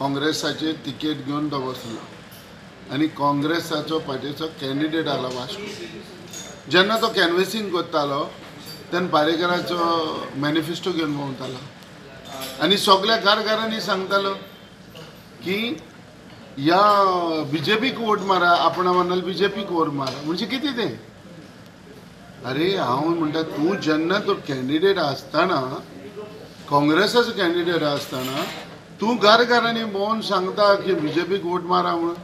काँग्रेसाचे ticket घेवन तो बसलो आनी काँग्रेसाचो पार्टीचो कॅन्डिडेट आसलो वास्को. जेन्ना तो कॅनवेसींग करतालो तेन्ना पारेकराचो मॅनिफेस्टो घेवन भोंवतालो आनी सगल्या घराघरांनी सांगतालो की ह्या बीजेपीक वोट मारा, आपणा म्हणाल बीजेपीक वोट मारा. म्हणजे कितें तें? अरे हांव म्हणटा तूं जेन्ना तो कॅन्डिडेट आसतना, काँग्रेसाचो कॅन्डिडेट आसतना तूं घर घरांनी भोंवन सांगता की बीजेपीक वोट मारा म्हणून,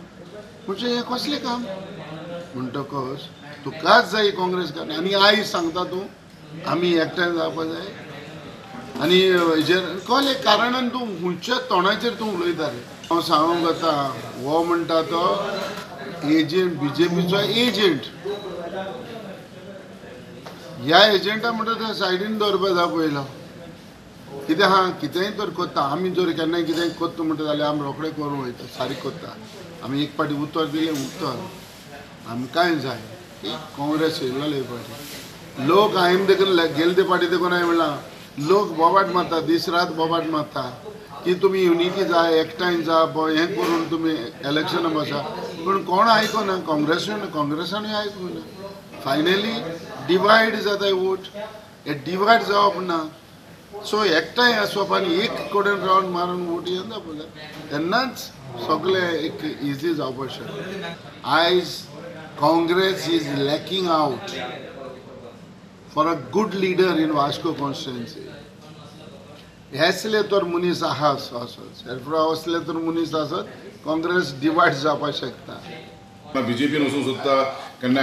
म्हणजे हें कसलें काम? म्हणटकच तुकाच जाय काँग्रेस आनी आयज सांगता तूं आमी एकठांय जावपा जाय आनी हेजेर कसलें कारणान तूं खंयच्या तोंडाचेर तूं उलयता रे? हांव सांगूंक वता हो म्हणटा तो एजंट, बीजेपीचो एजंट. ह्या एजंटा म्हणटा ते सायडीन दवरपा जाय पयलो. कितें आहा कितेंय तर करता आमी, जर केन्नाय कितेंय करता म्हणटा जाल्यार आमी रोखडे करूंक वयता, सारकें करता. आमी एक फावटी उतर दिलें उतर, आमकांय जाय की काँग्रेस येयल्लो एक फावटी. लोक हांवें देखून गेले ते फावटी देखून हांवें म्हणलां लोक बोबाट मारता, दीस रात बोबाट मारता की तुमी युनिटी जाय, एकठांय जा, हें करून तुमी इलेक्शनाक बसा. पूण कोण आयकना, काँग्रेसानूय आयकूना. फायनली डिवायड जाता वोट, हे डिवायड जावप ना. सो एकठांय आसप आनी एक कडेन रावंड मारून वोट येवन जावपा जाय, तेन्नाच सगळें एक इजी जावपाक शकता. आयज Congress is lacking out for a good leader in Vasco constituency. हेसले तर मनीस आहा असोच, असले तर मनीस आसत काँग्रेस डिवायड जावपाक शकता. बीजेपीन वचूंक सोदता, केन्ना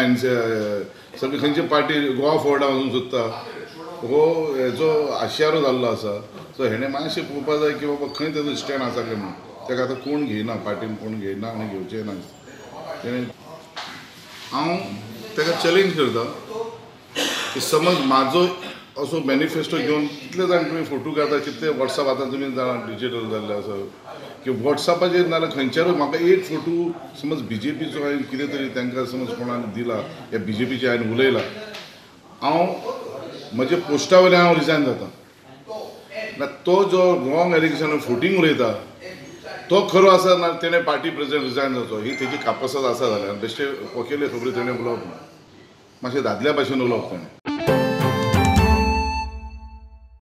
सगळे खंयचे पार्टी गोवा फॉरवर्डा वचूंक सोदता, हो हेजो आशियारो जाल्लो आसा. सो हेणें मातशें पळोवपा जाय की बाबा खंय तेजो स्टँड आसा काय म्हणून. ताका आतां कोण घेयना, पार्टीन कोण घेयना आनी घेवचें ना. तेणें हांव ताका चॅलेंज करता की समज म्हाजो असो मॅनिफेस्टो घेवन कितले जाण तुमी फोटो काडटा, कितले वॉट्सॅप आतां तुमी जाणां डिजिटल जाल्ले आसा की वॉट्सॅपाचेर नाजाल्यार खंयच्यारूय म्हाका एक फोटो समज बीजेपीचो हांवें कितें तरी तांकां समज कोणाक दिला या बीजेपीचे हांवें उलयला, हांव म्हज्या पोस्टा वयल्यान हांव रिजायन जाता. ना तो जो रॉंग एलिगेशन फोटींग उलयता तो खरो आसा ना तेणें पार्टी प्रेसिडेंट रिजायन जावचो, ही तेजी कापासत आसा जाल्यार बेश्टे वकेले खबरी तेणें उलोवप ना, मातशें दादल्या भाशेन उलोवप तेणें.